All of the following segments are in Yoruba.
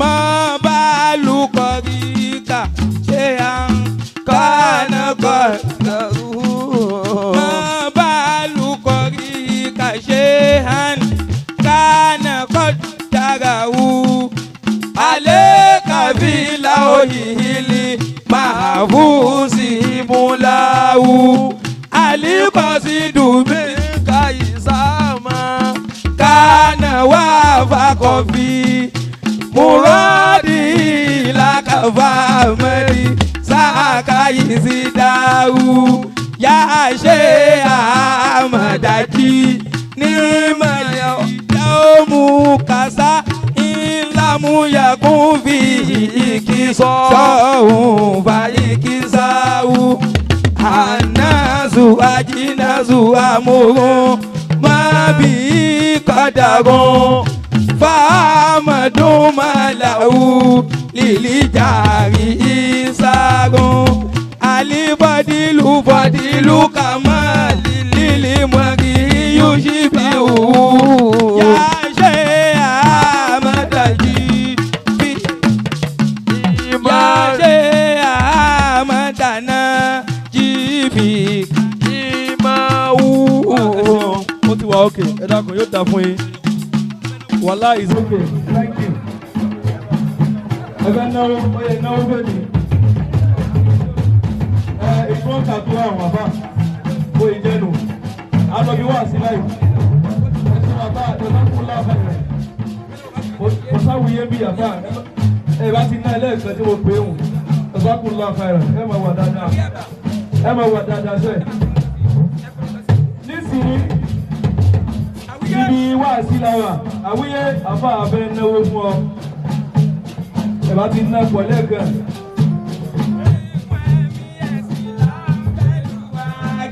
Mọ́ bá lùkọ́ríkà ṣé à ń kọ́nà kọ́ mọ́ bá lùkọ́ríkà ṣé à ń kánà kọ́ dára wù. Alẹ́ kàbílà òyìnbí máa fún sí múláwù. Àlìkọ́sí dùnmí Kàyísàmà. Kánà wà fàkọ̀fì muradi lakafa mẹ́rin sàkàyí sí dáwù yá ṣe àmàdájì ní mọ̀lẹ́ ọmú kásá ìlàmúyàkún fi ìkísọ́ sọ́hún fàyíkísáwù ànásù àjínásù àmúhùn má bí kọ́dàgùn fàmàdùn màláwù lìlíjàrí ìságun àlìbọ̀dìlù bọ̀dìlù kàmáàlì lílì mọ̀gì yóò yá ṣe àmàdájì bí yá ṣe àmàdáná jìbì Ìmáwù. Ó ti wà òkè, ẹ dákun, yóò dá fún yín. Wàhálà is okay, thank you. Ẹ fẹ́ náwó, ó yẹ náwó bẹ́ẹ̀. Ẹ ìfọ́n kàtó àwọn àbá bó ìjẹnu alọ́bí wà sí láì. Ẹ ṣe bàbá àtẹnákùn láàbà rẹ̀ kò sáwùyé bí àbá. Ẹ bá ti ná ẹlẹ́ẹ̀kan tí mo pè é hùn ẹ̀sọ́kùn láàbà rẹ̀. Ẹ máa wà dáadáa, ẹ máa wà dáadáa sẹ́ẹ̀. Nísìnyí, ibi wá sí lára àwíyé àfa àfẹ náwó fún ọ. Ẹ bá ti ná pọ̀ lẹ́ẹ̀kan.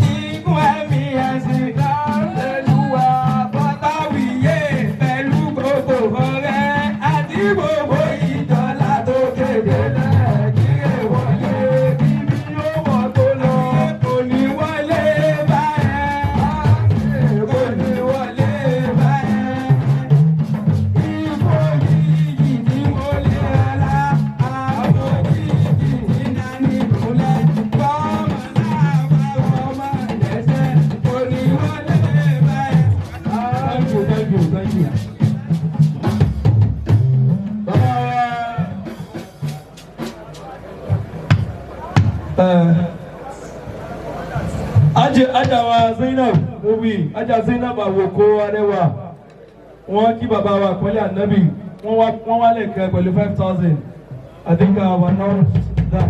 Gígùn ẹ̀mí ẹ̀sìn lálẹ́lúwà bọ́tàwíyé pẹ̀lú gbogbo ọ̀rẹ́ àti gbogbo ìjọba tó kéde lẹ́ẹ̀kí wọlé ibi yóò wọ̀ tó lọ kò ní wọlé bá ẹ̀ kò ní wọlé bá ẹ̀. Ipò yìí tí mo lè rà àbò yìí tí nání múlẹ̀ kọ́mọ láàbà ọmọ ẹ̀ṣẹ̀ kò ní wọlé bá ẹ̀. Thank you, thank you, thank you. Bàbá wa, ajé ajá wa Zainab Obi, ajá Zainab Àwòkọ́ Arẹwà, wọ́n kí bàbá wa pẹ̀lú ànábì, wọ́n wá lẹ́ẹ̀kan pẹ̀lú 5,000. I think I have announced that.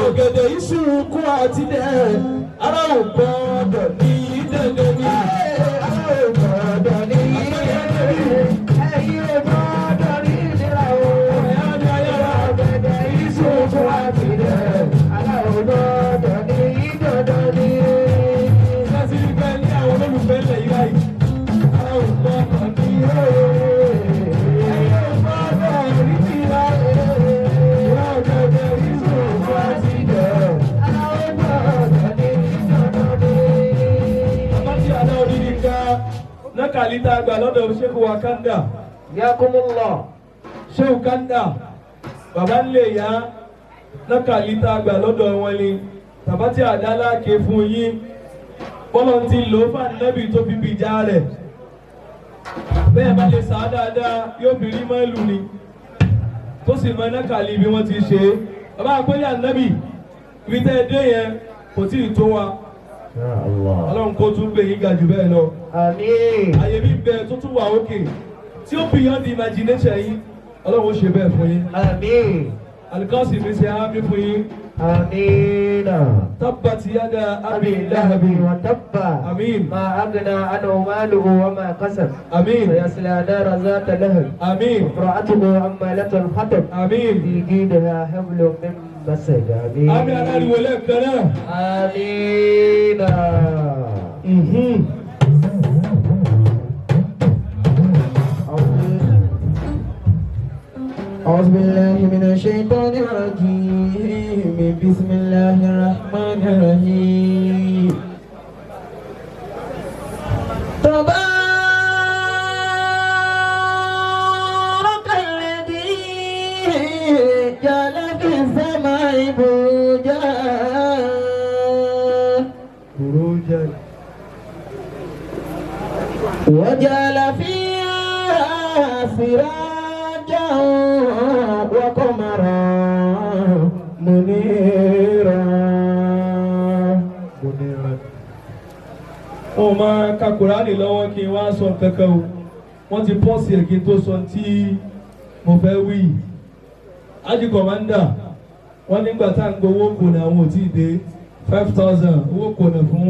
Ọ̀gẹ̀dẹ̀ iṣu kú àti dẹ̀, ara ò gbọ́dọ̀ ní dandan ní. Ara ò gbọ́dọ̀ ní ẹ̀yin ò gbọ́dọ̀ ní ìnira o. Ọ̀gẹ̀dẹ̀ iṣu kú àti dẹ̀, ara ò gbọ́dọ̀ ní dandan ní. Láti rí bẹ́ẹ̀ ní àwọn olólùfẹ́ ilẹ̀ yìí báyìí. Ara ò gbọ́dọ̀ ní Ẹ̀yin ò gbọ́dọ̀ ní ìnira. Ọ̀gẹ̀dẹ̀ iṣu kú àti dẹ̀, ara ò gbọ́dọ̀ ní dandan ní. Bàbá tí àdá odidi ká nákàlí tá a gbà lọ́dọ̀ Sheikh wa Kanda. Yakumullah. Sheikh Kanda, bàbá ń lè yá nákàlí tá a gbà lọ́dọ̀ wọn ni. Bàbá tí àdá láàké fún yín. Bọ́lá ti lò ó fún ànábì tó fi bìjà rẹ̀. Bẹ́ẹ̀ bá lè sá dáadáa, yóò fi rí mọ́lù ni. Tó sì mọ nákàlí bí wọ́n ti ṣe é. Bàbá àpẹẹrẹ ànábì, ibi tẹ́ ẹ dé yẹn kò tí ì tó wa. Ọlọ́run kó tún gbé yín ga jù bẹ́ẹ̀ lọ. Àmín. Àyè mi bẹ tó tún wà òkè tí ó beyond the imagination yín. Ọlọ́run ó ṣe bẹ́ẹ̀ fún yín. Àmín. Alikọ́sì mi ṣe ámì fún yín. آمين. Tabbat yada abi أبي لهب lahabi. وتب. آمين. ما أغنى عنه ماله وما كسب. Àmín. سيصلى نارا ذات لهب. Àmín. امرأته حمالة الحطب. Àmín. في جيدها حبل من مسد. آمين. Àmín aláriwo lẹ́ẹ̀kan náà. آمين. أعوذ بالله من الشيطان الرجيم. بسم الله الرحمن الرحيم. تبارك سراجا وقمرا منيرا. Wọn máa ka Kùránì lọ́wọ́ kí n wá sọ kankan o. Wọ́n ti pọ́ọ̀sì ẹ̀ kí n tó sọ tí mo fẹ́ wí. Ájì kọ̀mándà wọ́n nígbà tá à ń gbowó kònà àwọn ò tí ì dé 5,000 owó kònà fún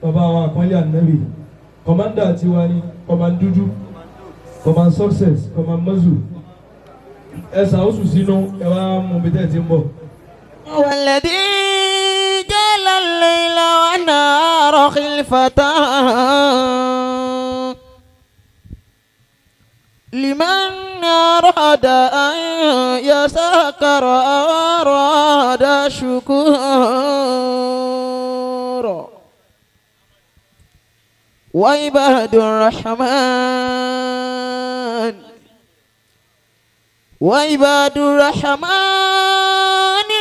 bàbá wa àpọ́nlé ànábì. Kọ̀mándà tiwa ni kọ̀mánd dúdú, kọ̀mánd success, kọ̀mánd mọ́zù. Ẹ ṣàwùsù sínú ẹ wá mú bí tẹ́ ẹ ti ń bọ̀. والذي جعل الليل والنهار خلفة لمن أراد أن يذكر أو أراد شكورا. وعباد الرحمن وعباد الرحمن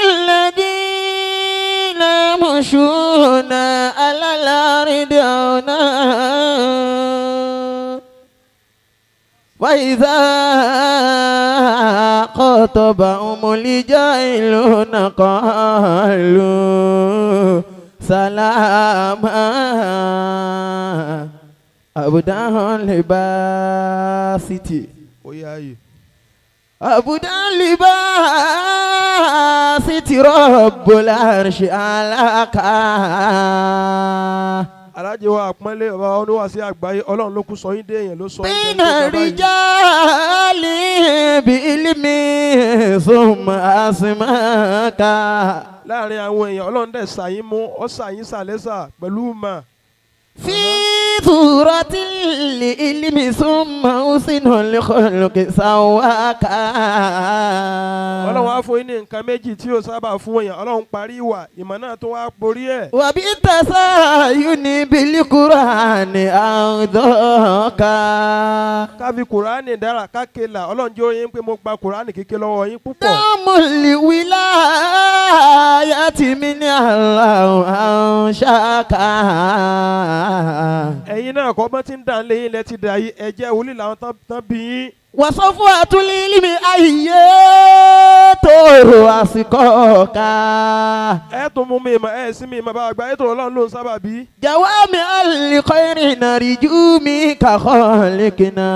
الذين يمشون على الأرض هونا وإذا خاطبهم الجاهلون قالوا سلاما. أبدا لباسط Ó yá yìí. أبدا لباسط رب العرش علاك. Alájẹ wa àpọ́nlé bàbá wa oníwàásí àgbáyé, Ọlọ́run ló kú sọ yín dé èèyàn ló sọ yín بين dé èèyàn tó báyìí. الرجال بعلم ثم أسماك. Láàrin àwọn èèyàn, Ọlọ́run dẹ̀ sàyín mú ọ́ sàyín sàlẹ́sà pẹ̀lú mà. في ذرة العلم ثم حسن الخلق سواك. Ọlọ́run á fún yín ní nǹkan méjì tí ó sábà fún èèyàn. Ọlọ́run parí ìwà ìmọ̀ náà tó wá borí ẹ̀. وبالتساين بالقرآن أرضاك. Ká fi Kùránì dára ká kelà, Ọlọ́run jẹ́ oyin pé mo gba Kùránì kíké lọ́wọ́ yín púpọ̀. دام الولاية من الله أنشاك. Ẹ̀yin náà kọ́ bọ́n ti ń dà ń lé yín lẹ́ ti dà yìí, ẹ̀jẹ̀ wòlíì làwọn tán bí yín. وصفوة العلم أيته أسقاك. Ẹ tún mú mi ìmọ̀ ẹ sí mi ìmọ̀ bá àgbà ètò Ọlọ́run ló ń sábà bí. جوامع الخير نرجو منك خالقنا.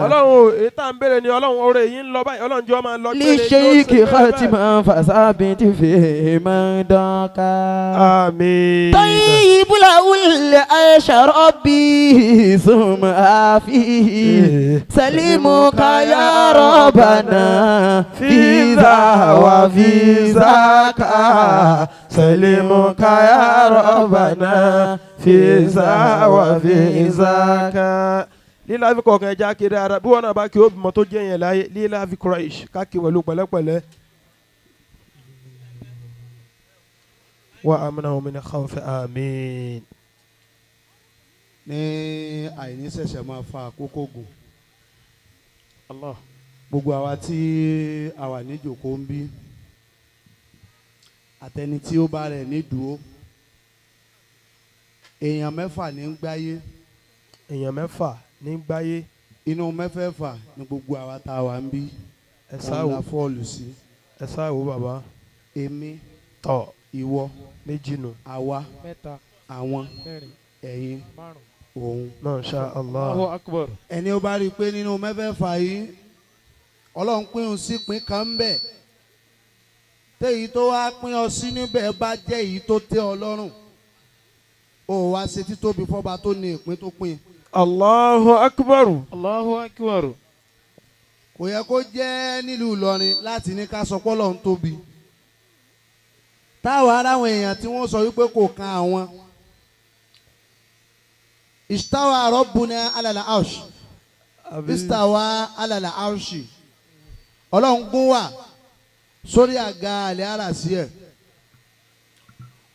Ọlọ́run o, èyí tá à ń béèrè ni Ọlọ́run oore yìí ń lọ báyìí, Ọlọ́run jẹ́ ó máa lọ gbére, yóò ṣe للشيخ gbére báyìí. ختما فثابت فيه من داك. Àmín. طيب له العيش ربي ثم عافيه سلمك يا ربنا في ذا وفي ذاك. سلمك يا ربنا في ذا وفي ذاك. Lílá fi kọ̀ọ̀kan ẹja kiri ara bí wọn náà bá kí ó bímọ tó jẹ́ yẹn láyé lílá fi Quraish káàkiri pẹ̀lú pẹ̀lẹ́pẹ̀lẹ́. Wa amnahum min khawfi àmín. Ní àìní ṣẹ̀ṣẹ̀ máa fa àkókò gùn, gbogbo àwa tí a wà níjòkó ń bí àtẹni tí ó bá rẹ̀ nídùú, èèyàn mẹ́fà ní ń gbáyé. Èèyàn mẹ́fà ní gbáyé. Inú mẹ́fẹ̀ẹ̀fà ní gbogbo àwa tá a wà ń bí Ẹ òun sáwò la fọ́ọ̀lù sí. Ẹ sáwò bàbá. Èmi, Tọ̀. ìwọ, Méjì nù. àwa, Mẹ́ta. àwọn, Mẹ́rin. ẹ̀yin, Márùn. òun. Masha Allah. Allahu akbar. Ẹni ó bá rí i pé nínú mẹ́fẹ̀ẹ̀fà yìí Ọlọ́run pín òun sí pín kan ń bẹ̀, téyí tó wá pín ọ sí níbẹ̀ bá jẹ́ èyí tó tẹ́ ọ lọ́rùn, ó wá ṣe títóbi fọ́ba tó ní ìpín tó pín. Allahu akbar. Allahu akbar. Kò yẹ kó jẹ́ nílùú Ìlọrin láti ní ká sọ pé Ọlọ́run tóbi, táwa aráwọn èèyàn tí wọ́n sọ wípé kò kan àwọn. Istawa rabbuna alala arsh, istawa alala arshi, Ọlọ́run gún wà sórí àga àlẹ́ àràsí ẹ̀.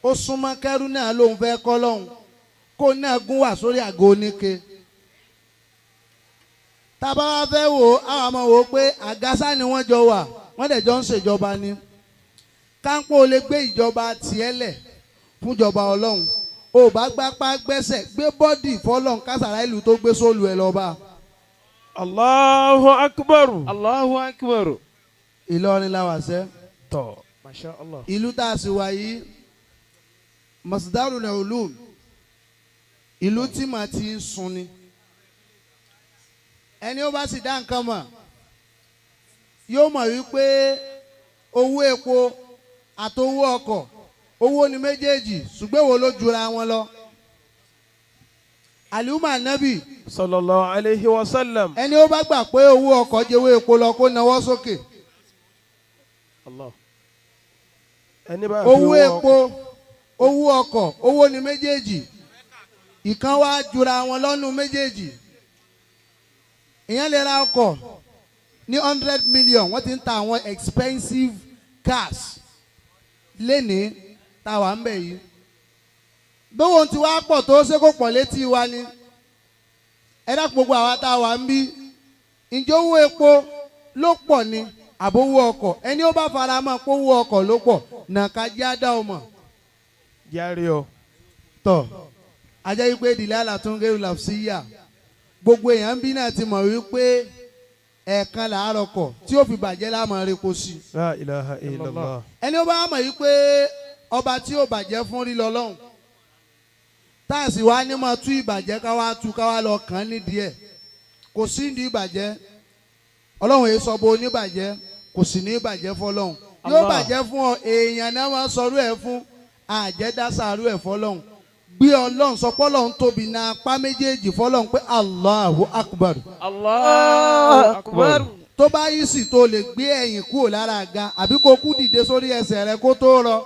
Ó súnmọ́ kẹ́rú náà lòun fẹ́ kọ́ lọ́hùn kó náà gún wà sórí àga oníke. Tábà wá fẹ́ wò ó, àwọn ọmọ wò ó pé àgásá ni wọ́n jọ wà, wọ́n dẹ̀ jọ ń ṣèjọba ni. Káńpó lè gbé ìjọba tiẹ̀ lẹ̀ fúnjọba Ọlọ́run, ò bá gbápá gbẹ́sẹ̀ gbé bọ́dì fọlọ́run kásàrá ìlú tó gbé sóòlù ẹ̀ lọ́ba. Allahu akbar. Allahu akbar. Ìlọrin la wà sẹ́. Tọ́. Masha Allah. Ìlú tá a sì wà yìí, Masdarul Ulum, ìlú tí màá ti ń sun ni. Ẹni ó bá sì dá nǹkan mọ̀ yóò mọ̀ wípé owó epo àtowó ọkọ̀ owó ni méjèèjì, ṣùgbọ́n èwo ló jura wọn lọ? Àlùmọ̀ Ànábì Sallallahu alayhi wa sallam. ẹni ó bá gbà pé owó ọkọ̀ jẹ́ owó epo lọ, kó nawọ́ sókè. Allah. Ẹni bá fi Owó epo, owó ọkọ̀, owó ni méjèèjì, ìkan wá jura wọn lọ́nu méjèèjì. Ìyẹn lè ra ọkọ̀ ní 100 million. Wọ́n ti ń ta àwọn expensive cars lénìí tá a wà ń bẹ̀ yìí. Bówó ti wá pọ̀ tó, ṣé kò pọ̀ létí wa ni? Ẹ dákun, gbogbo àwa tá a wà ń bí, ǹjẹ́ owó epo ló pọ̀ ni àbówó ọkọ̀? Ẹni ó bá fara mọ́ pé owó ọkọ̀ ló pọ̀, nàka jẹ́ á dá o mọ̀. Járe o. Tọ̀ ajẹ́ wípé ìdílé àlàtúngẹ́rù làfsíyà, gbogbo èèyàn ń bí náà ti mọ̀ wípé ẹ̀ẹ̀kan làárọ̀ kọ̀ tí ó fi bàjẹ́ láàmú eréko sí i. La ilaha illallah. Ẹni ó bá mọ̀ wípé ọba tí ó bàjẹ́ fún rí lọ́lọ́hùn, tá a sì wá ní máa tú ìbàjẹ́, ká wá tú ká wá lọ kàn án nídìí ẹ̀, kò sí ní ìbàjẹ́. Ọlọ́run yìí sọ bó oníbàjẹ́, kò sì ní ìbàjẹ́ fọlọ́hún. Yóò Allah. bàjẹ́ fún ọ, èèyàn náà máa sọrú ẹ̀ fún àjẹdásàrú ẹ̀ fọlọ́hún. Gbé Ọlọ́run, sọ pé Ọlọ́run tóbi náà, apá méjèèjì fọlọ́hún pé Allahu Akbar. Allahu akbar. Tó bá yìí sì tó lè gbé ẹ̀yìn kúrò lára àga, àbí kó kú dìde sórí ẹsẹ̀ rẹ kó tó rọ,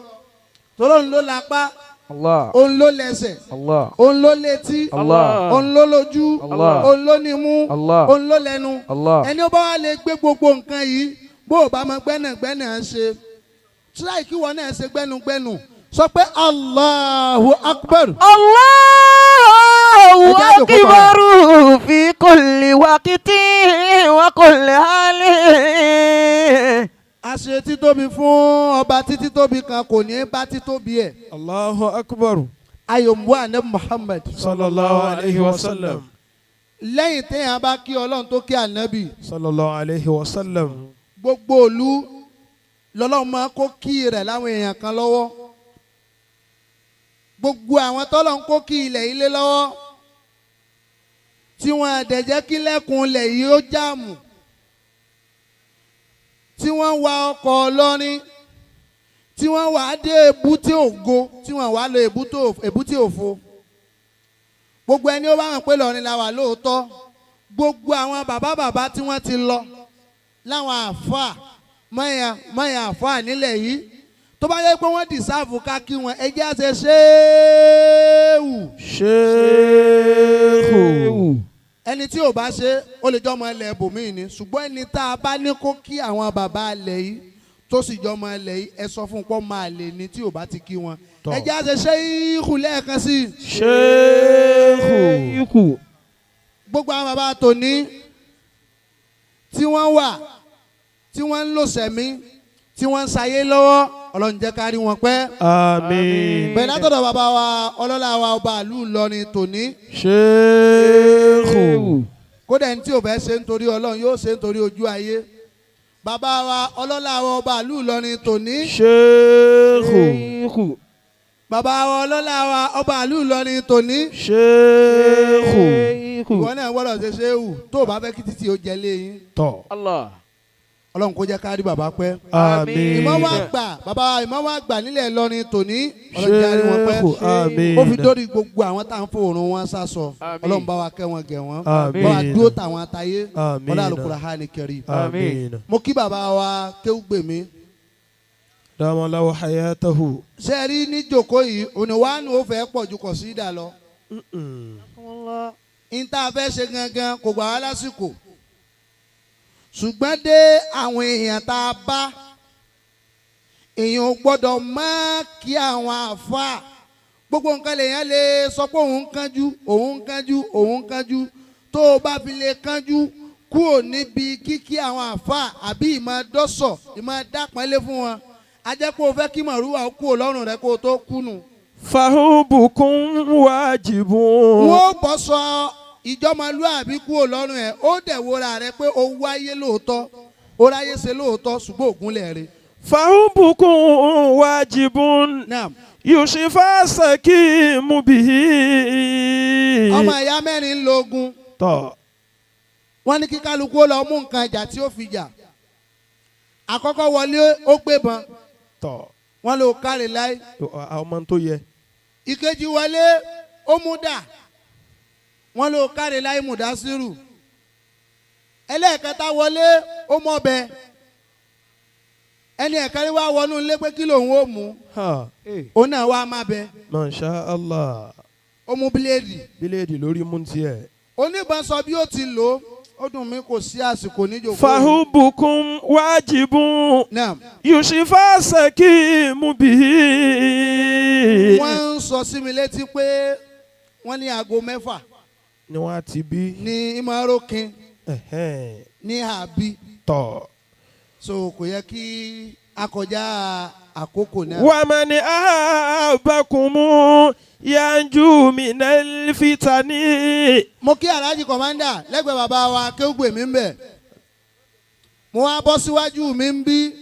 tọ́lọ́run ló lápá, Allah. òun ló lẹ́sẹ̀, Allah. òun ló létí, Allah. òun ló lójú, Allah. òun ló nímú, Allah. òun ló lẹ́nu. Allah. Ẹni ó bá wá lè gbé gbogbo nǹkan yìí, bó o bá mọ gbẹ́nàgbẹ́nà ṣe, tíráì kí wọn náà ṣe gbẹ́nugbẹ́nu, sọ pé Allahu Akbar. Allahu Ẹ jẹ́ àjòkó padà. akbar fi kulli waqtin wa kulli halin. Àṣẹ títóbi fún ọba títí tóbi kan kò ní bá títóbi ẹ̀. Allahu akbar. Ayọ̀mú àná Muhammad. Sallallahu alayhi wa sallam. Lẹ́yìn téèyàn bá kí Ọlọ́run, tó kí Ànábì, Sallallahu alayhi wa sallam. gbogbo òlu lọ́lọ́run máa kó kí rẹ̀ láwọn èèyàn kan lọ́wọ́. Gbogbo àwọn tọ́lọ́run kó kí ilẹ̀ ilé lọ́wọ́, tí wọ́n àdẹ̀jẹ́ kí lẹ́kùn ilẹ̀ yìí ó jáàmù, tí wọ́n wa ọkọ̀ ọlọ́rin, tí wọ́n wà á dé èbúté ògo, tí wọ́n wà á lọ èbúté òfo. Gbogbo ẹni ó bá wọn pé lọ́rin la wà lóòótọ́, gbogbo àwọn bàbá bàbá tí wọ́n ti lọ láwọn àáfàá mọ́yà mọ́yà àáfàá nílẹ̀ yìí, tó bá yẹ pé wọ́n deserve ká kí wọn, ẹ jẹ́ àṣẹ ṣéèwù. Ṣéèkù. Ẹni tí ò bá ṣe, ó lè jọmọ ilẹ̀ ibòmíì ni, ṣùgbọ́n ẹni tá a bá ní kó kí àwọn bàbá ilẹ̀ yìí, tó sì jọmọ ilẹ̀ yìí, ẹ sọ fún un pọ́ máa lè ní tí ò bá ti kí wọn. Tọ́. Ẹ jẹ́ àṣẹ ṣéèkù lẹ́ẹ̀kan sí i. Ṣéèkù. Gbogbo àwọn bàbá tòní tí wọ́n wà, tí wọ́n ń lò sẹ̀mí, tí wọ́n ń sayé lọ́wọ́, Ọlọ́run jẹ́ ká rí wọn pẹ́. Àmín. Bẹ̀rẹ̀ látọ̀dọ̀ bàbá wa ọlọ́lá wa ọba ìlú Ìlọrin tòní. Ṣéèkù. Kódà ẹni tí ò fẹ́ ṣe nítorí Ọlọ́run yóò ṣe nítorí ojú ayé. Bàbá wa ọlọ́lá wa ọba ìlú Ìlọrin tòní. Ṣéèkù. Bàbá wa ọlọ́lá wa ọba ìlú Ìlọrin tòní. Ṣéèkù. Ìwọ náà gbọ́dọ̀ ṣe ṣéwù tó o bá fẹ́ kí títì ó jẹ léyìn. Tọ́. Allah. Ọlọ́run kó jẹ́ ká rí bàbá pẹ́. Àmín. Ìmọ̀wá àgbà, bàbá ìmọ̀wá àgbà nílẹ̀ Ìlọrin tòní, Ọlọ́run jẹ́ á rí wọn pẹ́. Ṣéèkù. Àmín. Ó fi dórí gbogbo àwọn tá à ń fòrùn wọn sásọ. Àmín. Ọlọ́run bá wa kẹ́ wọn, gẹ̀ wọ́n, Àmín. bá wa dúró tàwọn àtayé. Àmín. Ọlọ́run Al-Qur'ani Karim. Àmín. Mo kí bàbá wa Kéwúgbèmí. Dàmọ́láwọ̀ hayatahu. Ṣe é rí ní jòkó yìí, òníwánu ó fẹ́ pọ̀ ju kọ̀sídà lọ. N tá a fẹ́ ṣe gangan kò gbà wá lásìkò, ṣùgbọ́n dé àwọn èèyàn tá a bá, èèyàn ò gbọ́dọ̀ má kí àwọn àáfàá. Gbogbo nǹkan lèèyàn lè sọ pé òun ń kánjú, òun ń kánjú, òun ń kánjú. Tó o bá fi lè kánjú kúrò níbi kíkí àwọn àáfàá àbí ìmọ̀ dọ́sọ̀, ìmọ̀ dápọ́nlé fún wọn, a jẹ́ pé o fẹ́ kí màrúwà ó kúrò lọ́rùn rẹ kó o tó kúnu. Fahubukun wajibun. Wọ́n bọ́ sọ. Ìjọmọlúàbí kúrò lọ́rùn ẹ̀, ó dẹ̀ wora rẹ pé ó wáyé lóòótọ́, ó ráyé ṣe lóòótọ́, ṣùgbọ́n ògúnlẹ̀ rẹ. فحبكم واجب Naam. يشفى السقيم به. Ọmọ ìyá mẹ́rin ń lo ogun. Tọ́. Wọ́n ní kí kálukú ó lọ mú nǹkan ìjà tí ó fi jà. Àkọ́kọ́ wọlé, ó gbébọn. Tọ́. Wọ́n lò kárí láì. Ọmọ tó yẹ. Ìkejì wọlé, ó mú dà, wọ́n lò kárí láì mùdásírù. Ẹlẹ́ẹ̀kẹta wọlé, ó mọ̀bẹ. Ẹni ẹ̀kẹrin wá wọnú ilé pé kí lòun ó mú. Ha. Òun náà wá má bẹ. Masha Allah. Ó mú bíléèdì. Bíléèdì lórí mú tiẹ̀. Oníbọn sọ bí ó ti lò ó. Ó dùn mí, kò sí àsìkò níjòkó. فحبكم واجب Naam. يشفى السقيم به. Wọ́n ń sọ sí mi létí pé wọ́n ní aago 6 ni wọ́n á ti bí. Ní ìmọ̀ọ́rọ́kin ní àbí. Tọ́. So kò yẹ kí a kọjá àkókò náà. ومن أحبكم ينجو من الفتن. Mo kí Alhaji Commander lẹ́gbẹ̀ẹ́ bàbá wa kéwùgbè mi ń bẹ̀. Mo wá bọ́ síwájú mi ń bí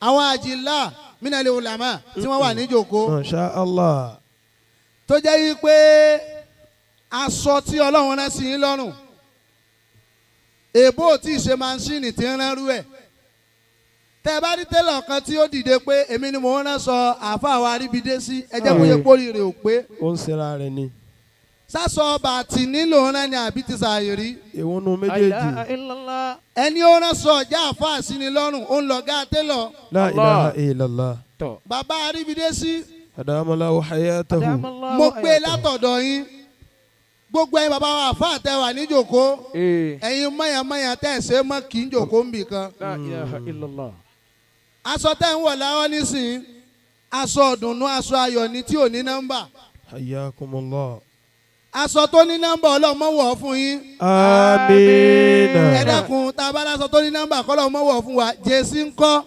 àwọn àjìlá mínàlẹ́ ulama tí wọ́n wà níjòkó, Masha Allah. tó jẹ́ yí pé aṣọ tí Ọlọ́run rán sí yín lọ́rùn, èbó tí ì ṣe mansíìnì tí ń rán rú ẹ̀. Tẹ́ ẹ bá rí télọ̀ kan tí ó dìde pé èmi ni mò ń rán sọ àáfàá wa ríbi dé sí, ẹ jẹ́ kó yẹ kórìí rẹ̀ ò pé. Ó ń sera rẹ̀ ni. Sásọ bàtì nílò ń rán ni àbí ti sàyèrí? Èwo nu méjèèjì? Ẹni ó rán sọ ọjà àáfàá sí ni lọ́rùn, ó ń lọ gá télọ̀. La ilaha illallah. Bàbá aríbidé sí. Adamallahu hayatahu. Mo gbé látọ̀dọ̀ yín, gbogbo ẹ̀yin bàbá wa àáfàá tẹ wà níjòkó, ẹ̀yin mọ̀yàmọ̀yà tẹ̀ ṣe mọ́ kì í jòkó ń bì kan. La ilaha illallah. Aṣọ tẹ́ ń wọ̀ láwọ́ nísìnyí, aṣọ ọ̀dùnnú, aṣọ ayọ̀ ni tí ò ní nọ́mbà. Hayyakumullah. Aṣọ tó ní nọ́mbà, Ọlọ́run mọ́ wọ̀ ọ́ fún yín. Amiina. Ẹ dákun, tá a bá láṣọ tó ní nọ́mbà, kọ́lọ́run mọ́ wọ̀ ọ́ fún wa. Jésì ń kọ́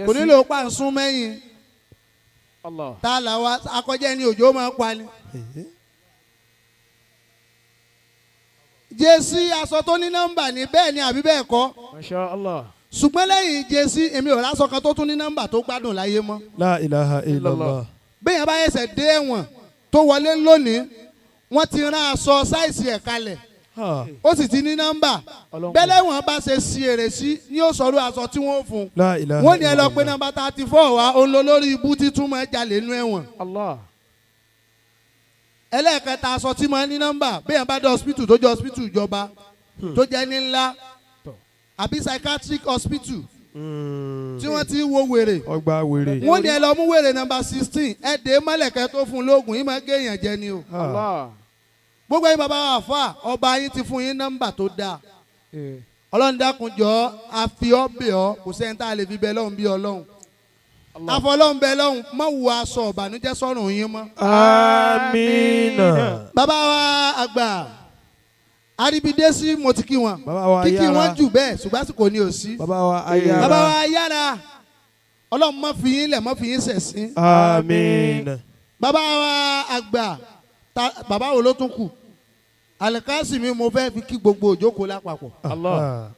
kò nílò pàǹsún mẹ́yìn. Allah. Tá a là wa akọjá ẹni òjò máa ń pa ni. Jésì, aṣọ tó ní nọ́mbà ni, bẹ́ẹ̀ ni àbí bẹ́ẹ̀ kọ́? Masha Allah. Ṣùgbọ́n lẹ́yìn jésì, èmi ò rásọ kan tó tún ní nọ́mbà tó gbádùn láyé mọ́. La ilaha illallah. Bẹ́ẹ̀ bá ẹsẹ̀ dé ẹ̀wọ̀n tó wọlé lónìí, wọ́n ti rán aṣọ size ẹ̀ kalẹ̀, Ha. ó sì ti ní nọ́mbà. Bẹ́lẹ̀ wọ́n bá ṣe si èrè sí ní ó sọ̀rọ̀ aṣọ tí wọ́n fún un. La ilaha Wọ́n ní ẹ lọ pé illallah. nọ́mbà 34 wa, òun lọ lórí ibú títún máa jalè nú ẹ̀wọ̀n. Allah. Ẹlẹ́ẹ̀kẹta, aṣọ tí máa ní nọ́mbà, bẹ́ẹ̀ bá dé hospital tó jẹ́ hospital ìjọba tó jẹ́ ní ńlá àbí psychiatric hospital tí wọ́n ti ń wo wèrè, Ọgbà wèrè. wọ́n ní ẹ lọ mú wèrè nọ́mbà 16, ẹ dé mọ́lẹ̀kẹ́ tó fún un lóògùn yìí, máa gé èèyàn jẹ ni o. Ha. Allah. Gbogbo ẹ̀yin bàbá wa fà, ọba yín ti fún yín nọ́mbà tó dáa. Ọlọ́run dákun jọ, àfi ọ́ bẹ̀ ọ́, kò sẹ́ni tá a lè fi bẹ lọ́hùn bí Ọlọ́run. Àfọlọ́hùn bẹ lọ́hùn, má wo aṣọ ìbànújẹ́ sọ́rùn yín mọ́. Amiina. Bàbá wa àgbà Aribidesi, mo ti kí wọn. Bàbá wa Kíkí yára. wọn jù bẹ́ẹ̀, ṣùgbọ́n àsìkò ni ò sí. Bàbá wa ayára. Bàbá wa yára, Ọlọ́run má fi yín lẹ̀, má fi yín ṣẹ̀sín. Amiina. Bàbá wa àgbà bàbá wo ló tún kù? Alikasi mi, mo fẹ́ fi kí gbogbo òjókòó lápapọ̀. Allah.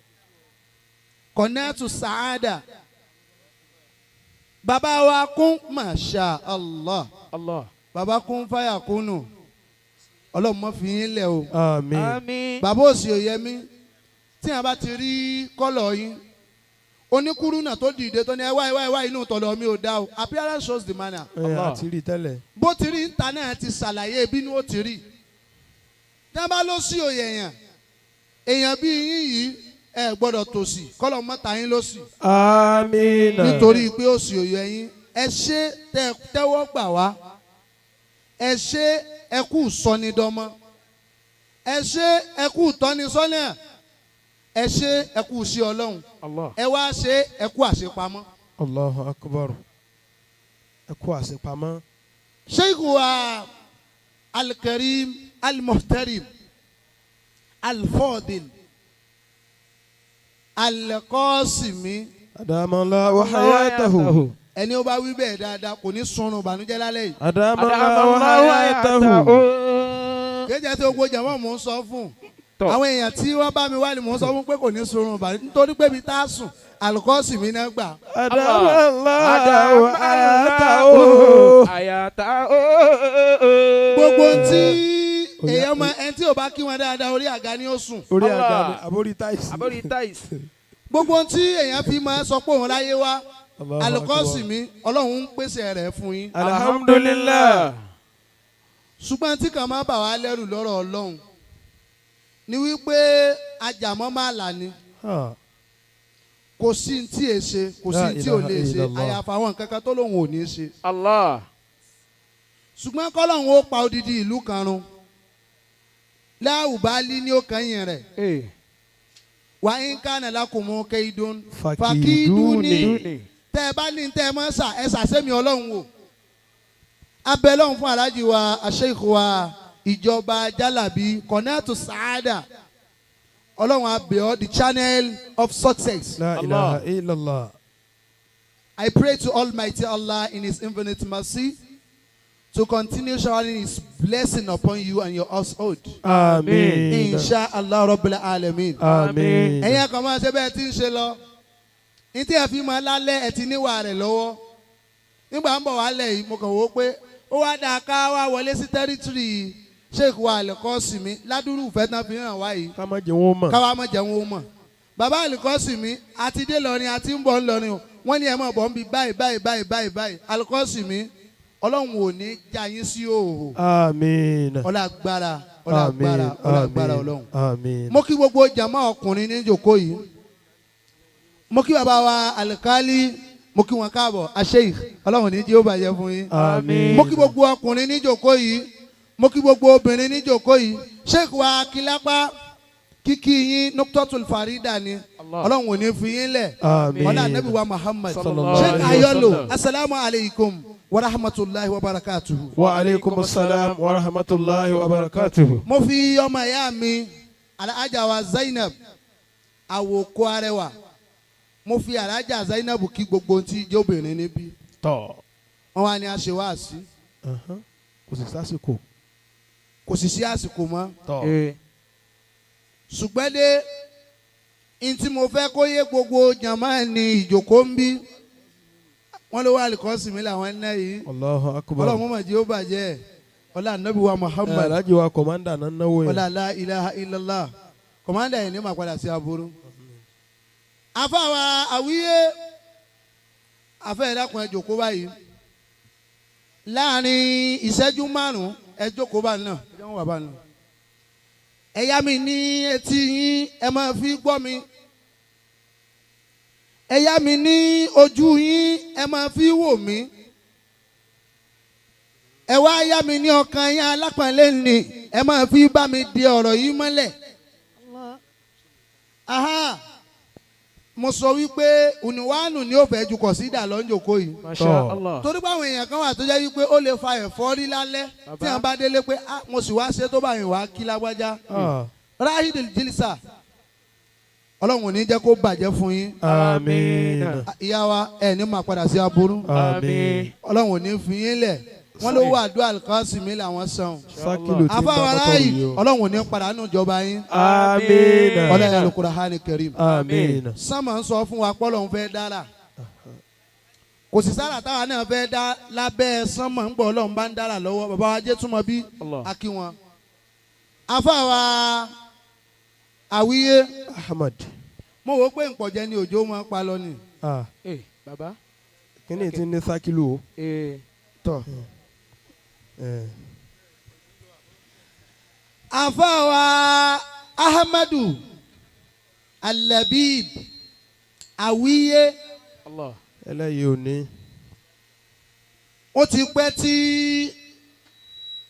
Kọ̀nẹ́tù sàádà, bàbá wa kún, masha Allah. Allah. Bàbá kún fáyà kúnnù, Ọlọ́run má fi yín lẹ̀ o. Àmín. Àmín. Bàbá òsì òyẹmí, tí a bá ti rí kọ́lọ̀ yín, oníkúrú náà tó dìde tó ní ẹ wá, ẹ wá, ẹ wá, inú tọ̀dọ̀ mi ò dá o. Appearance shows the manner. Ẹ àti rí tẹ́lẹ̀. Bó ti rí níta náà ti ṣàlàyé bínú ó ti rí. Tí a bá lọ sí òye èèyàn, èèyàn bíi yín yìí, ẹ gbọ́dọ̀ tòṣì, kọ́lọ̀ mọ́ta yín ló sì. Àmín. Nítorí pé ó sì òye yín, ẹ ṣe tẹ tẹ́wọ́ gbà wá, ẹ ṣe, ẹ kú sọnidọmọ, ẹ ṣe, ẹ kú tọ́nisọ́nà, ẹ ṣe, ẹ kú sí Ọlọ́run. Allah. Ẹ wá ṣe, ẹ kú àṣepamọ́. Allahu akbar. Ẹ kú àṣepamọ́. Sheikh wa alkarim, almuhtarim, alfadil, alqasimi. Adamallahu hayatahu. Ẹni ó bá wí bẹ́ẹ̀ dáadáa kò ní sunrun ìbànújẹ́ lálẹ́ yìí. Adamallahu hayatahu. Kéjẹ tí gbogbo jàmọ́ mò ń sọ fún àwọn èèyàn tí wọ́n bá mi wá ni mò ń sọ fún pé kò ní sunrun bàrí nítorí pé mi tá a sùn àlùkọ́sì mi náà gbà. Adamallahu ayatahu. Àyàtà ó. Gbogbo tí èèyàn mọ ẹni tí ò bá kí wọn dáadáa, orí àga ni ó sùn. Orí àga Allah. ni àbórí táìsì. Àbórí táìsì. Gbogbo tí èèyàn fi máa sọ pé òun láyé wá, Allahu àlùkọ́sì akbar. mi, Ọlọ́run ń pèsè rẹ̀ fún yín. Alhamdulillah. Ṣùgbọ́n tí kàn máa bà wá lẹ́rù lọ́rọ̀ Ọlọ́run ni wípé ajàmọ́ máa là ni. Ha. Kò sí ní tí è ṣe, kò sí La ní tí ò ilaha lè ṣe, illallah. àyàfà àwọn nǹkan kan tó lóun ò ní ṣe. Allah. Ṣùgbọ́n kọ́lọ́hún ó pa odidi ìlú kan run láwùbálí ní ó kẹ́yìn rẹ̀. Wà ń kánà lákòmọ́ kéidón Fakiduni. tẹ́ ẹ bá ní tẹ́ ẹ mọ́ sà ẹ sàsẹ́mi Ọlọ́run o. Abẹ́ lọ́hùn fún aláàjì wa, aṣèkò wa, ìjọba jálàbí kọ̀nẹ́tù sàádà. Ọlọ́run abẹ́ ọ, the channel of success. La ilaha illallah. I pray to Almighty Allah in His infinite mercy to continue showering His blessing upon you and your household. Àmín. Insha Allah Rabbil Alamin. Àmín. Ẹ̀yin ẹ̀kọ́ máa ṣe bẹ́ẹ̀ tí ń ṣe lọ. Ní tí ẹ fi máa lálẹ́ ẹ ti níwà rẹ̀ lọ́wọ́. Nígbà ń bọ̀ wálẹ̀ yìí, mo kàn wò ó pé ó wá dáa ká wá wọlé sí territory Sheikh wa Alikọ́sìmí ládùúrú ìfẹ́ tán fi hàn wá yìí. Ká má jẹ́ wọn mọ̀. Káwá mọ̀ jẹun ó mọ̀. Bàbá Alikọ́sìmí àti dé lọrin àti ń bọ̀ ńlọrin o. Wọ́n ní ẹ mọ̀ bọ̀ ń bi báyìí báyìí báyìí báyìí báyìí. Alikọ́sìmí, Ọlọ́run ò ní já yín sí òhò. Àmín. Ọlá agbára, ọlá agbára, ọlá agbára Ọlọ́run. Àmín. Mo kí gbogbo jàmá ọkùnrin ní jòkó yìí. Mo kí bàbá wa alikali, mo kí wọn káàbọ̀, aṣeikh, Ọlọ́run ní jí ó bàjẹ́ fún yín. Àmín. Mo kí gbogbo ọkùnrin ní jòkó yìí, mo kí gbogbo obìnrin ní jòkó yìí. Sheikh wa Akilapa, kíkí yín nuktatul farida ni. Ọlọ́run ò ní fi yín lẹ̀. Àmín. Ọlá anabi wa Muhammad. Sallallahu Sheikh alayhi wa Ayolo, sallam. asalaamu alaykum wa rahmatulahi wa barakatuhu. Wa aleykum salaam wa rahmatulahi wa barakatuhu. Mo fi ọmọ ìyá mi alhaja wa Zainab Awoko Arẹwà, mo fi alhaja Zainab kí gbogbo tí jẹ́ obìnrin níbí. Tọ́. Wọn wá ní a ṣe wáàsí. Kò sì sásìkò. Kò sì sí àsìkò mọ́. Tọ́. Ṣùgbọ́n dé n tí mo fẹ́ kó yé gbogbo jàmá ní ìjòkó ń bí, wọ́n ló wá àlìkọ́sì mi làwọn ń ná yìí. Allahu akbar. Ọlọ́run mọ̀mọ́ jí ó bàjẹ́, ọlá ànábì wa Muhammad. Alhaji wa kọ̀mándà náà náwó yẹn. Ọlá la ilaha illallah, kọ̀mándà yìí ní màá padà sí aburú. Afáwa àwíyé afẹ́ ẹ̀dàkùn, ẹ jókòó báyìí láàrin ìṣẹ́jú 5, ẹ jókòó bá náà, ẹ jẹ́ wọ́n wà bá náà. Ẹ yá mi ní etí yín, ẹ máa fi gbọ́ mi. Ẹ yá mi ní ojú yín, ẹ máa fi wò mí. Ẹ wá yá mi ní ọkàn yín alápọ̀nlé ni, ẹ máa fi bá mi di ọ̀rọ̀ yìí mọ́lẹ̀. Aha, mo sọ wípé òníwáànù ni ó fẹ́ ju kọ̀sídà lọ́njọ́kọ́ yìí. Masha Allah. Torí pé àwọn èèyàn kan wà tó jẹ́ wípé ó lè fa ẹ̀fọ́rí lálẹ́ tí wọ́n bá délé pé, ah, mo sì wá ṣe tó bá yìí wá kí lágbájá. Rahidul jilsa, Ọlọ́run ò ní jẹ́ kó bàjẹ́ fún yín. Àmín. Ìyá wa, ẹ̀ ní máa padà sí aburú. Àmín. Ọlọ́run ò ní fi yín lẹ̀. Wọ́n ló wà àdúrà Alikọ́sìmí làwọn sàn. Sákìlù tí ń bá Afáwọn mọ́tò aráyì, yìí o. Ọlọ́run ò ní padà nù ìjọba yín. Àmín. Ọlọ́run Al-Qur'ani Karim. Àmín. Sánmà ń sọ fún wa pọ́lọ́run fẹ́ dára, kò sì sára táwa náà fẹ́ dá lábẹ́ sánmà ń gbọ́. Ọlọ́run bá ń dára lọ́wọ́ bàbá wa jẹ́ túmọ̀ bí akí wọn. Afáwa àwíyé, Ahmad. mo wò ó pé nkọ̀jẹ́ ni òjò máa ń pa lọ ni. Ah, Eh, baba. kíni tí ní sákìlù o. Eh. Tọ́. Eh. Afáwa Ahmadu Alabib àwíyé, Allah. Ẹlẹ́yìí ò ní. Ó ti pẹ́ tí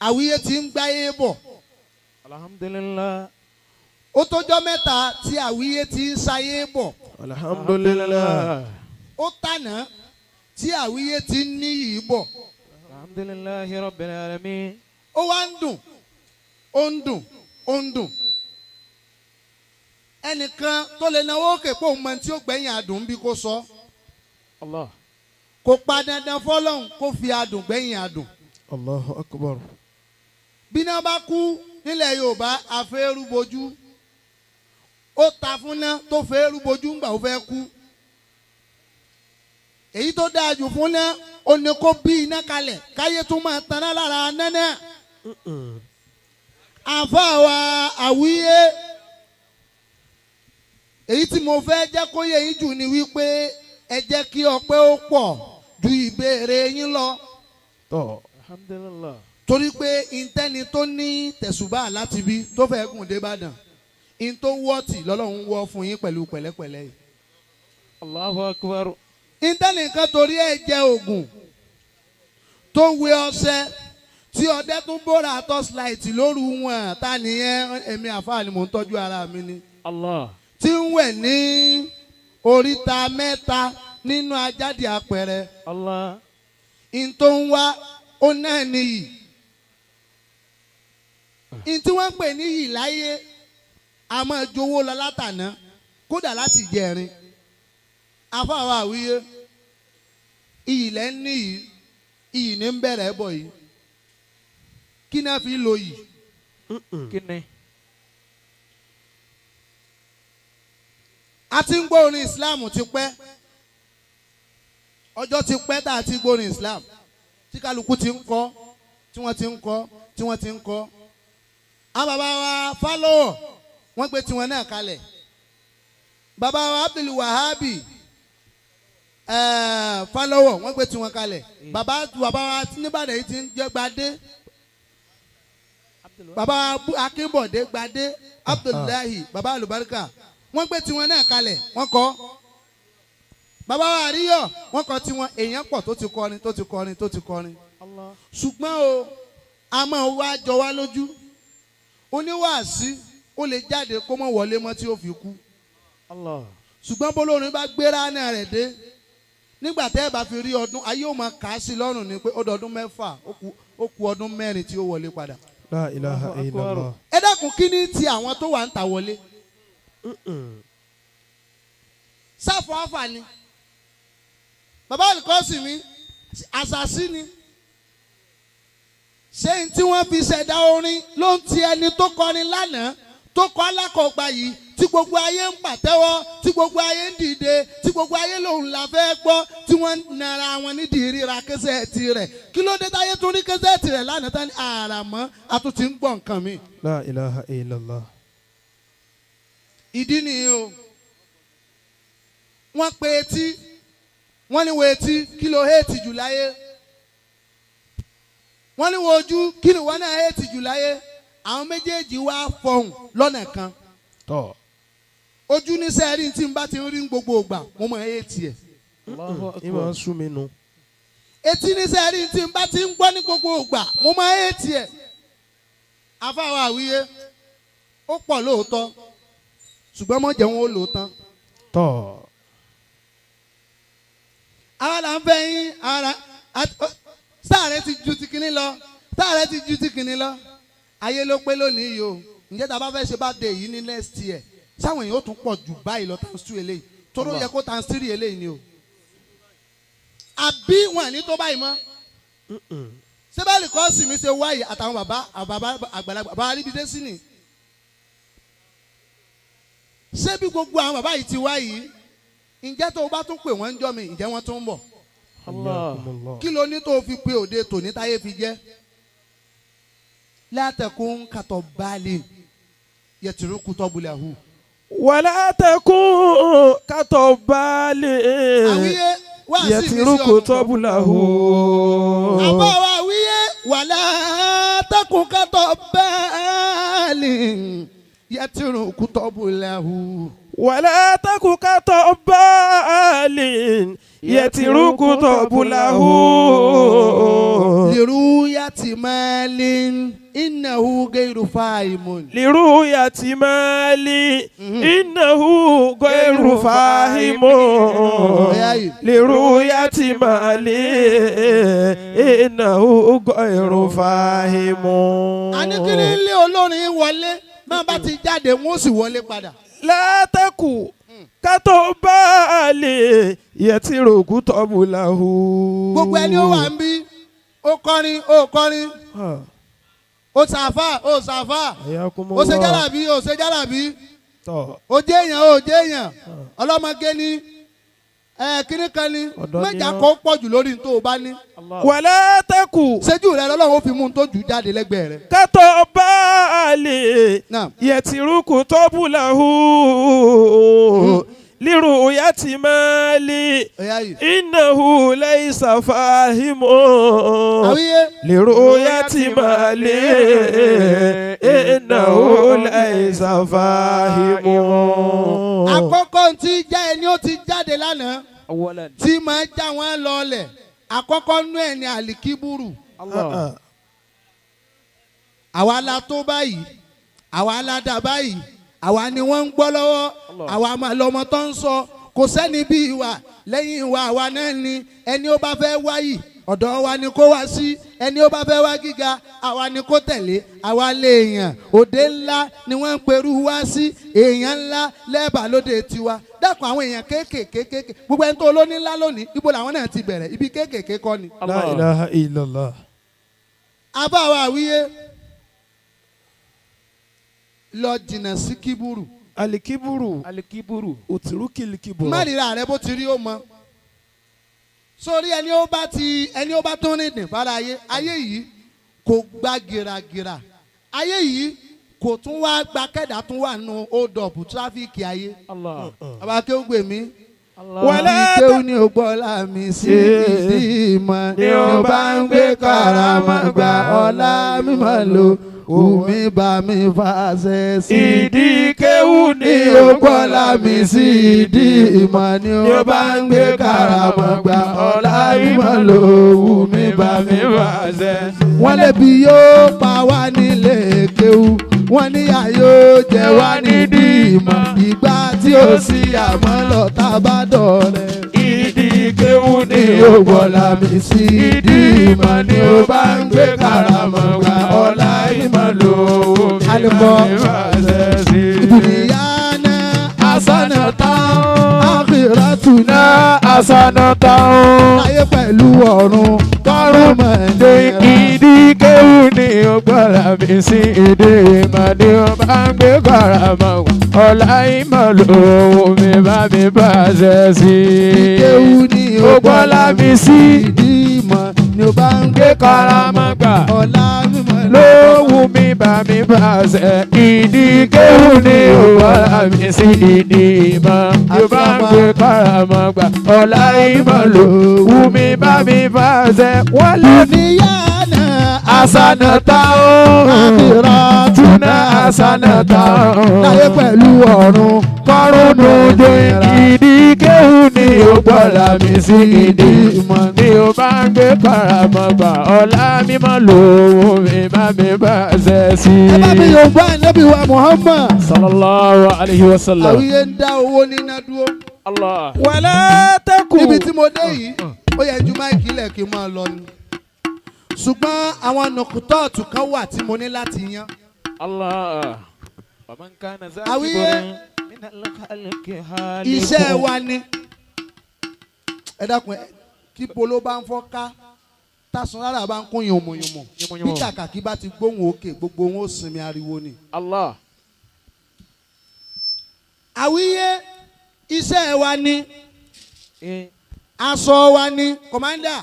àwíyé ti ń gbáyé bọ̀. Alhamdulillah. Ó tójọ́ 3 tí àwíyé ti ń sáyé bọ̀. Alhamdulillah. Ó tànà tí àwíyé ti ń níyì bọ̀. Alhamdulillahi rabbil alamin. Ó wá ń dùn, ó ń dùn, ó ń dùn. Ẹnìkan tó lè náwó òkè pé òun mọ tí ó gbẹ̀yìn adùn bí kò sọ. Allah. Kò pa dandan fọlọ́hún kó fi adùn gbẹ̀yìn adùn. Allahu akbar. Bí náà bá kú Nílẹ̀ Yorùbá, afẹ́rúbojú ó ta fúnná tó fẹ́rúbojú ńgbà ó fẹ́ kú. Èyí tó dáa jù fúnná ó ní kó bí iná kalẹ̀ káyé tún máa taná lára nánà. Àfa wa àwíyé, èyí tí mo fẹ́ jẹ́ kó yé yín jù ni wípé ẹ jẹ́ kí ọpẹ́ ó pọ̀ ju ìbéèrè yín lọ. Tọ́. Alhamdulillah. Torí pé ìtẹ́ni tó ní tẹ̀sùbà láti bí tó fẹ́ gùn dé Ìbàdàn, in tó wọ́ọ̀tì lọ́lọ́run wọ́ fún yín pẹ̀lú pẹ̀lẹ́pẹ̀lẹ́ yìí. Allahu akbar. Ìtẹ́nìkan torí ẹ̀ jẹ oògùn tó wé ọṣẹ tí ọdẹ tún bóra torchlight lóru wọn, ta nìyẹn? Èmi àfáà ni mò ń tọ́jú ara mi ni. Allah. Tí ń wẹ̀ ní oríta mẹ́ta nínú ajáde apẹ̀rẹ̀. Allah. In tó ń wá ó náà nìyí, in tí wọ́n ń pè níyì láyé, a máa jowó lọ látàná, kódà láti jẹrin. Afáwa àwíyé, iyì lẹ́ ń níyì, iyì ní ń bẹ̀rẹ̀ bọ̀ yìí. Kí náà fi lo yìí? Kíni? A ti ń gbọ́ orin Islam ti pẹ́, ọjọ́ ti pẹ́ tá a ti gbọ́ orin Islam, tí kálukú ti ń kọ́, tí wọ́n ti ń kọ́, tí wọ́n ti ń kọ́. Àwọn bàbá wa Fálọ́wọ̀, wọ́n gbé tiwọn náà kalẹ̀. Bàbá wa Abdul Wahabi Fálọ́wọ̀, wọ́n gbé tiwọn kalẹ̀. Bàbá wa níbàdàn yìí ti ń jẹ́ Gbadé, bàbá wa Akínbọ̀dé Gbadé Abdullahi, bàbá alubarika, wọ́n gbé tiwọn náà kalẹ̀, wọ́n kọ́. Bàbá wa Àríyọ̀, wọ́n kọ́ tiwọn. Èèyàn pọ̀ tó ti kọrin, tó ti kọrin, tó ti kọrin. Ṣùgbọ́n o, a máa wá jọ wá lójú. Oníwàásí ó lè jáde kó mọ̀ wọlé mọ́ tí ó fi kú. Ṣùgbọ́n bólórin bá gbéra náà rẹ̀ dé, nígbà tẹ́ ẹ bá fi rí ọdún ayé, ó máa kà á sí lọ́rùn ni pé ó dọdún 6, ó kù ọdún 4 tí ó wọlé padà. La ilaha illallah. Ẹ dákun, kí ni ti àwọn tó wà ń ta wọlé? Sáfù afa ni bàbá olùkọ́sì mi, àṣàṣì ni. Ṣé n tí wọ́n fi ṣẹ̀dá orin ló ń ti ẹni tó kọrin lánàá, tó kọ́ alákọ̀ọ́gbà yìí, tí gbogbo ayé ń pàtẹ́wọ́, tí gbogbo ayé ń dìde, tí gbogbo ayé lòun la fẹ́ gbọ́, tí wọ́n ń nara wọn nídìí ríra kẹsẹ̀tì rẹ̀? Kí ló dé táyé tún rí kẹsẹ̀tì rẹ̀ lánàá tán ní àràmọ́, a tún ti ń gbọ́ nǹkan mi? La ilaha illallah. Ìdí nìyí o. Wọ́n pe etí, wọ́n ní wo etí, kí ló héètì jù láyé? Wọ́n ní wo ojú, kí ni wọ́n náà héètì jù láyé? Àwọn méjèèjì wá fọhùn lọ́nà kan. Tọ́. Ojú ní sẹ́ẹ̀rì tí n bá ti ń rí gbogbo ìgbà, mo mọ̀ héètì ẹ̀. Ìmọ̀ ń sú mi nu. Etí ní sẹ́ẹ̀rì tí n bá ti ń gbọ́ ní gbogbo ìgbà, mo mọ̀ héètì ẹ̀. Afáwọn àwíyé, ó pọ̀ lóòótọ́, ṣùgbọ́n mọ̀ jẹun ó lò ó tán. Tọ́. Àwa là ń fẹ́ yín ara sáàrẹ̀ ti ju ti kinní lọ, sáàrẹ̀ ti ju ti kinní lọ. Ayé ló pé lónìí yìí o. Ǹjẹ́ tá a bá fẹ́ ṣe bá dé yìí ní next year, sáwọn èèyàn ó tún pọ̀ jù báyìí lọ times 2 eléyìí, toró yẹ kó times 3 eléyìí ni o, àbí wọn ní tó báyìí mọ́? Sẹ́bẹ̀lì kọ́ọ̀sì mi ṣe wáyé àtàwọn bàbá bàbá àgbàlagbà, bàbá aríbidé sí ni. Ṣé bí gbogbo àwọn bàbá yìí ti wáyé, ǹjẹ́ tó o bá tún pè wọ́n ń jọ́ mi, ǹjẹ́ wọ́n tún ń bọ̀? Kí ló ní tó o fi pe òde tòní táyé fi jẹ́ látẹ̀kùn kàtọ́ báàlì yẹtùrú kutọ́ bulẹ̀ hu. Wala takun katobali. Àwíyé wá sí mi sí yẹtìrúkú ọ̀nà. tọ́bùlàhù. Àbá wa àwíyé, wàlá tẹkùn kàtọ́ báàlì yẹtùrú kutọ́ bulẹ̀ hu. Wala takun katobali yẹtìrúkú tọ́bùlàhù. Liruyati malin innahu gairu faimun. Liruyati mali innahu gairu fahimu. Liruyati mali innahu gairu fahimu. Àní kí ni ilé olórin wọlé máa bá ti jáde, wọn ó sì wọlé padà. Látẹ̀kù kátó báàlì yẹtìrògùn tọ́bùlàhù. Gbogbo ẹni ó wà ń bí, ó kọrin, ó kọrin. Ó ṣàfà ó ṣàfà ó ṣe jálàbí ó ṣe jálàbí ó jẹ́ èèyàn ó jẹ́ èèyàn ọlọ́mọge ni kíní kan ni mẹ́jà kó pọ̀ jù lórí tó o bá ní. wàlẹ́ tẹ́kù. ṣéjú rẹ lọ́lọ́run ó fi mú un tó jù jáde lẹ́gbẹ̀ẹ́ rẹ. kátó báàlì yẹtìrúkù tó bù làhù lírù yàtì máa lè innahu laysa fahimu lírù yàtì máa lè innahu laysa fahimu. Àkọ́kọ́ tí já ẹni ó ti jáde lánàá tí máa já wọn lọlẹ̀ àkọ́kọ́ nú ẹ̀ ní àlìkíbúrú. Àwa la tó báyìí, àwa la dà báyìí, àwa ni wọ́n ń gbọ́ lọ́wọ́, àwa máa lọ́mọ tó ń sọ, kò sẹ́ni bí ìwà lẹ́yìn ìwà àwa náà ni ẹni ó bá fẹ́ wáyì ọ̀dọ̀ wa ni kó wá sí, ẹni ó bá fẹ́ wá gíga àwa ni kó tẹ̀lé, àwa lè èèyàn òde ńlá ni wọ́n ń perú wá sí, èèyàn ńlá lẹ́ẹ̀bà lóde tiwa. Dákun àwọn èèyàn kéékèèké kéékèèké gbogbo ẹni tó lóní ńlá lónìí ibo làwọn náà ti bẹ̀rẹ̀, ibi kéékèèké kọ́ ni. La ilaha illallah. Abáwa àwíyé lọ jìnnà sí kíburu. Alikiburu. Alikiburu. Òtúrúkìlìkìburu. Má ríra rẹ bó ti rí ó mọ. Sórí ẹni ó bá ti ẹni ó bá tún rìn dìn fara ayé ayé yìí kò gba gìràgìrà, ayé yìí kò tún wá gba kẹ́dà tún wà nù hold up tráfíkì ayé. Bàbá kéwù gbè mí. Wàlẹ́ kéwù ní ògbọ́lá mi sí ìdí ìmọ̀ ní ó bá ń gbé karama gba ọlá mímọ́ lò. Omi bá mi fàṣẹ sí. Ìdí kéwù ní ògbọ́lá mi sí ìdí ìmọ̀ ni ó bá ń gbé karama gba ọlá mímọ́ lò. Omi bá mi fàṣẹ sí. Wọ́n lè bí yóò pa wá nílé kéwù, wọ́n níyà yóò jẹ wá nídìí ìmọ̀ ìgbà tí ó sì àmọ́ lọ́tà bá dọ̀rẹ́. Ìdí kéwù ní ògbọ́lá mi sí ìdí ìmọ̀ ni ó bá ń gbé karama gba ọlá ìmọ̀ lò. Alikọ ibùdíyàna asánàtà àkìràtúnà asánàtà láyé pẹ̀lú ọ̀run tọrùn mọ̀ ní. Ìdí kéwù ní ògbọ́lá mi sí ìdí ìmọ̀ ni ó bá ń gbé karama ọlá ìmọ̀ lò mi bá mi bá ṣe sí. Kéwù ní ògbọ́lá mi sí ìdí ìmọ̀ ni ó bá ń gbé karama gbà ọlá mímọ́ ló wù mí bá mi bá ṣe. Ìdí kéwù ní ògbọ́lá mi sí ìdí ìmọ̀ ni ó bá ń gbé karama gbà ọlá ìmọ̀ ló wù mí bá mi bá ṣe. Wọ́n lé Dùníyàna asánàtà ó àkìràtúnà asánàtà ó láyé pẹ̀lú ọ̀run kọ́rùn dojo. Ìdí kéwù ní ògbọ́lá mi sí ìdí ìmọ̀ ni ó bá ń gbé karamọ́ gbà ọlá mímọ́ lòun mi bá mi bá ṣe sí. Ẹ bá mi yóò bá Ànábì wa Muhammad. Sallallahu alayhi wa sallam. Àwíyé ń dá owó níná dúró. Allah. Wàlẹ́ tẹ́kù. Níbi tí mo dé yìí, ó yẹ ju máìkì ilẹ̀ kí n máa lọ ni. Ṣùgbọ́n àwọn nùkútọ́ọ̀tù kan wà tí mo ní láti yan. Allah. Àwíyé iṣẹ́ wa ni. Ẹ dákun ẹ kí polo bá ń fọ́ ká tásán rárá bá ń kún yànmùyànmù bí kàkàkí bá ti gbóhùn òkè gbogbo wọn ó sinmi ariwo ni. Allah. Àwíyé iṣẹ́ wa ni, aṣọ wa ni, kọ̀mándà,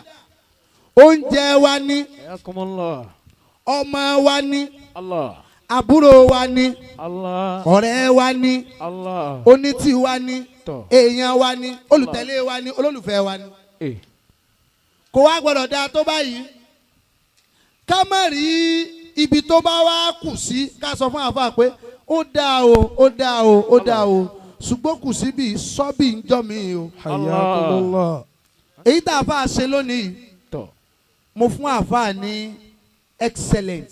oúnjẹ wa ni, Ayakumullah. ọmọ wa ni, Allah. àbúrò wa ni, Allah. ọ̀rẹ́ wa ni, Allah. onítì wa ni, Tọ̀. èèyàn wa ni, olùtẹ̀lé wa ni, olólùfẹ́ wa ni. Kò wá gbọ́dọ̀ dáa tó báyìí ká má rí ibi tó bá wá kù sí ká sọ fún àáfàá pé ó dáa o, ó dáa o, ó dáa o, ṣùgbọ́n kù síbi sọ́bì ń jọ́ mi o. Hayyakumullah. Èyí tá àáfàá ṣe lónìí, Tọ̀. mo fún àáfàá ní excellent.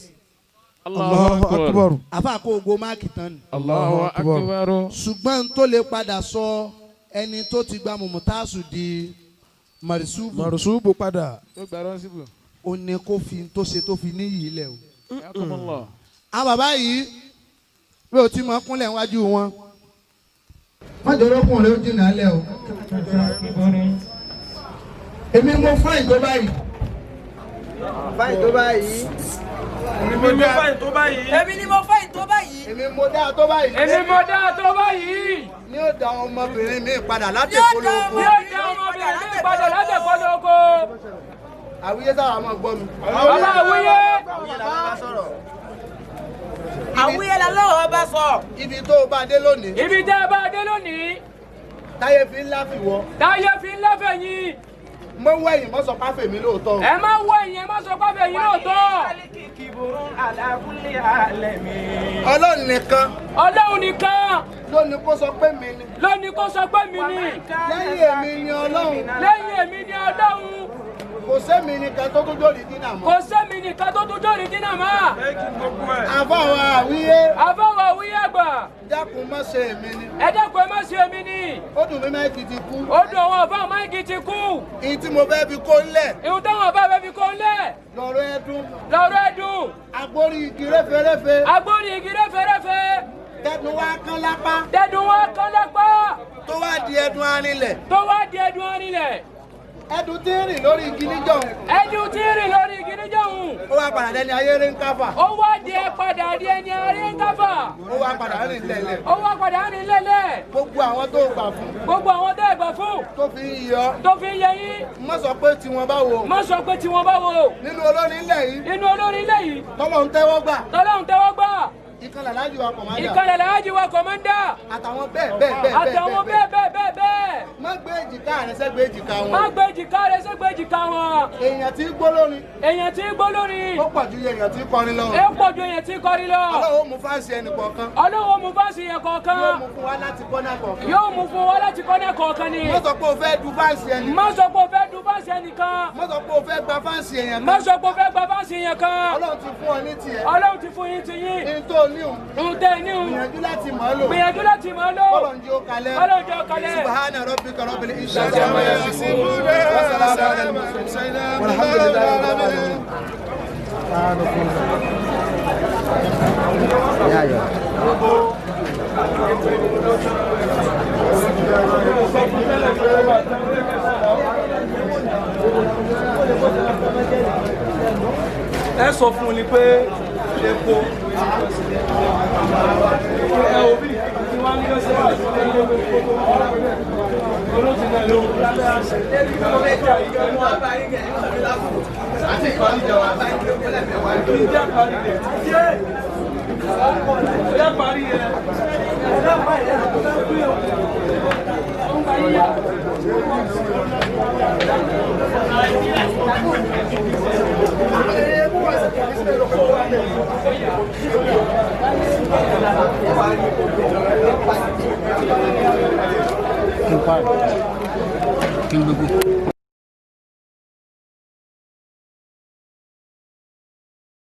Allahu akbar. Àáfàá kó ogo máàkì tán ni. Allahu akbar. Ṣùgbọ́n tó lè padà sọ ẹni tó ti gba mùmùtáàsù di màrìsúbù. Màrìsúbù padà. Ó gba rọ́ọ̀sìbù. Ó ní kó fi tó ṣe tó fi níyì ilẹ̀ o. Ayakumullah. Àwọn bàbá yìí bí o ti mọ kúnlẹ̀ níwájú wọn. Májọ̀rọ̀kùnrin ó jìnnà lẹ̀ o. Èmi mo fáìn tó báyìí. Fáìn tó báyìí. Èmi mo fáyìn tó báyìí. Èmi ni mo fáyìn tó báyìí. Èmi mo dáa tó báyìí. Èmi mo dáa tó báyìí. Ní ó da ọmọbìnrin mi padà láti Yóò Èkó dá lóko. Ní ó dá ọmọbìnrin mi padà láti Èkó lóko. Àwíyé sábà máa gbọ́ mi. Bàbá àwíyé. Àwíyé la lọ́wọ́ bá sọ. Ibi tó o bá dé lónìí. Ibi tẹ́ ẹ bá dé lónìí. Táyé fi ńlá fi wọ. Táyé fi ńlá fẹ̀yìn. Mo wọ ẹ̀yìn mọ́ sọ páfẹ́ mi lóòótọ́. Ẹ má wọ ẹ̀yìn, ẹ má sọ páfẹ́ yín lóòótọ́. Ọlọ́run nìkan. Ọlọ́run nìkan. Ló ní kó sọ pé mi ni. Ló ní kó sọ pé mi ni. Lẹ́yìn èmi ni Ọlọ́run. Lẹ́yìn èmi ni Ọlọ́run. Kò sẹ́mi nìkan tó tún jórí dínà mọ́. Kò sẹ́mi nìkan tó tún jórí dínà mọ́. Àfọwọ́ àwíyé. Àfọwọ́ àwíyé àgbà. Dákun má ṣe èmi ni. Ẹ dákun ẹ má ṣe èmi ni. Ó dùn mí máìkì ti kú. Ó dùn àwọn àfáà máìkì ti kú. Ìyí tí mo fẹ́ fi kó ńlẹ̀. Ìhun táwọn àfáà fẹ́ fi kó ńlẹ̀. Lọ́rọ̀ ẹdun. Lọ́rọ̀ ẹdun. Agbórí igi réferéfe. Agbórí igi réferéfe. Tẹ̀dùn wá kán lápá. Tẹ̀dùn wá kán lápá. Tó wá di ẹdun arinlẹ̀. Tó wá di ẹdun arinlẹ̀. Ẹdun tí ń rìn lórí igi níjọ̀hún. Ẹdun tí ń rìn lórí igi níjọ̀hún. Ó wá padà dẹni ayé rí ń káfà. Ó wá di ẹ padà di ẹni ayé ń káfà. Ó wá padà rìn lẹ̀lẹ̀. Ó wá padà rìn lẹ̀lẹ̀. Gbogbo àwọn tó gbà fún. Gbogbo àwọn tó gbà fún. Tó fi ń yọ. Tó fi ń yẹ yín. Má sọ pé tiwọn bá wo. Má sọ pé tiwọn bá wo. Nínú olórin ilẹ̀ yìí. Nínú olórin ilẹ̀ yìí. Tọ́lọ́hun tẹ́wọ́ gbà. Tọ́lọ́hun tẹ́wọ́ gbà. Ìkànnì Alhaji wa Kọ̀mándà. Ìkànnì Alhaji wa Kọ̀mándà. Àtàwọn bẹ́ẹ̀ bẹ́ẹ̀ bẹ́ẹ̀ bẹ́ẹ̀. Àtàwọn bẹ́ẹ̀ bẹ́ẹ̀ bẹ́ẹ̀ bẹ́ẹ̀. Má gbé èjìká rẹ sẹ́gbẹ́ èjìká wọn. Má gbé èjìká rẹ sẹ́gbẹ́ èjìká wọn. Èèyàn tí ń gbó lórin. Èèyàn tí ń gbó lórin. Ó pọ̀ ju èèyàn tí ń kọrin lọ. Ó pọ̀ ju èèyàn tí ń kọrin lọ. Ọlọ́run ó mú fáǹsì ẹnì kọ̀ọ̀kan. Ọlọ́run ó mú fáǹsì yẹn kọ̀ọ̀kan. Yóò mú fún wa láti kọ́nà kọ̀ọ̀kan. Yóò mú fún wa láti kọ́nà kọ̀ọ̀kan ni. Má sọ pé o fẹ́ du fáǹsì ẹnì. Má sọ pé o fẹ́ du fáǹsì ẹnìkan. Má sọ pé o fẹ́ gba fáǹsì èèyàn kan. Má sọ pé o fẹ́ gba fáǹsì èèyàn kan. Ọlọ́run ti fún ọ ní tiẹ̀. Ọlọ́run ti fún yín ti yín. Ní tó ní òun. Ohun tẹ́ ẹ ní òun. Gbìyànjú láti mọ̀ ọ́ lò. Gbìyànjú láti mọ̀ ọ́ lò. Kọ́lọ̀ ń jẹ́ ó kalẹ̀. Kọ́lọ̀ ń jẹ́ ó kalẹ̀. Subhana rabbika rabbil izzati amma yasifun. Wa salamun ala al-mursalin. Walhamdulillahi rabbil alamin. Ẹ sọ fún un ni pé epo ẹ òbí tí wọ́n ní ọ̀sẹ̀ wà sí ẹgbẹ́ olóòtú náà ló Kí n gbogbo.